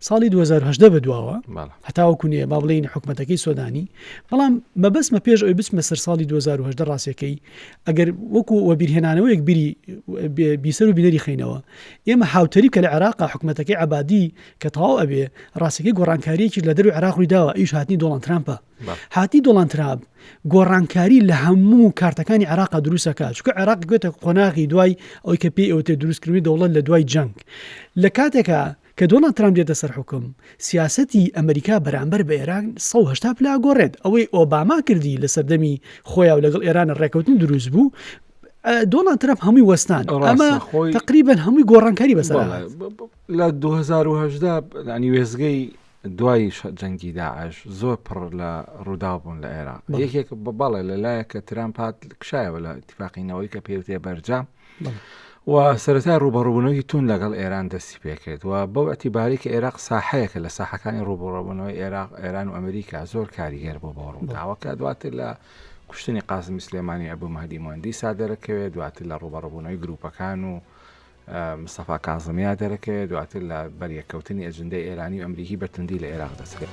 ساڵی 2018 بەدواوە هەتاوەکو نێ با بڵێین حکومەتەکەی سۆدانی بەڵام مەبەستمە پێش ئەوی بچمە سەر ساڵی 2018 ڕاستەکەی ئەگەر وەکو وەبیرهێنانەوەیەک بیری بیسەر و بینەری خەینەوە ئێمە هاوتەریب کە لە عێراقا حکومەتەکەی عەبادی کە تەواو ئەبێ ڕاستەکەی گۆڕانکاریەکی لە دەروی عێراق ڕووی داوە ئیش هاتنی دۆڵان ترامپە هاتنی دۆڵان ترامپ گۆڕانکاری لە هەموو کارتەکانی عێراقا دروستەکە چکە عێراق گوێتە قۆناغی دوای ئەوی کە پێی ئەوتێ دروستکردنی دەوڵەت لە دوای جەنگ لە کاتێکا کە دۆناڵد ترامپ دێتە سەر حوکم، سیاسەتی ئەمریکا بەرامبەر بە ئێران 180 پلە ئەگۆڕێت. ئەوەی ئۆباما کردی لە سەردەمی خۆیا و لەگەڵ ئێران ڕێکەوتن دروست بوو، دۆناڵد ترامپ هەمووی وەستان. ئەمە تەقریبەن هەمووی گۆڕانکاری بەسەر هات. لە 2018 ینی وێستگەی دوای جەنگی داعش زۆر پڕ لە ڕووداو بوون لە عێراق. یەکێک بەڵێ لەلایەک کە ترامپ هات کشایەوە لە ئیتیفاقی نەوەی کە پێوتێ بەرجام. و سەرەتای ڕووبەڕووبوونەوەی توند لەگەڵ ئێران دەستی پێکرد و بەو ئەتیباری کە ئێراق ساحەیەکە لە ساحەکانی ڕووبەڕووبوونەوەی ئێراق ئێران و ئەمریکا زۆر کاریگەر بوو بۆ ڕووداوەکە دواتر لە کوشتنی قاسمی سلێمانی ئەبوو مەهدی موهەندیسا دەرەکەوێت دواتر لە ڕووبەڕووبوونەوەی گروپەکان و مستەفا کازمیا دەرەکەوێت دواتر لە بەریەککەوتنی ئەجندەی ئێرانی و ئەمریکی بە توندی لە ئێراق دەچێت.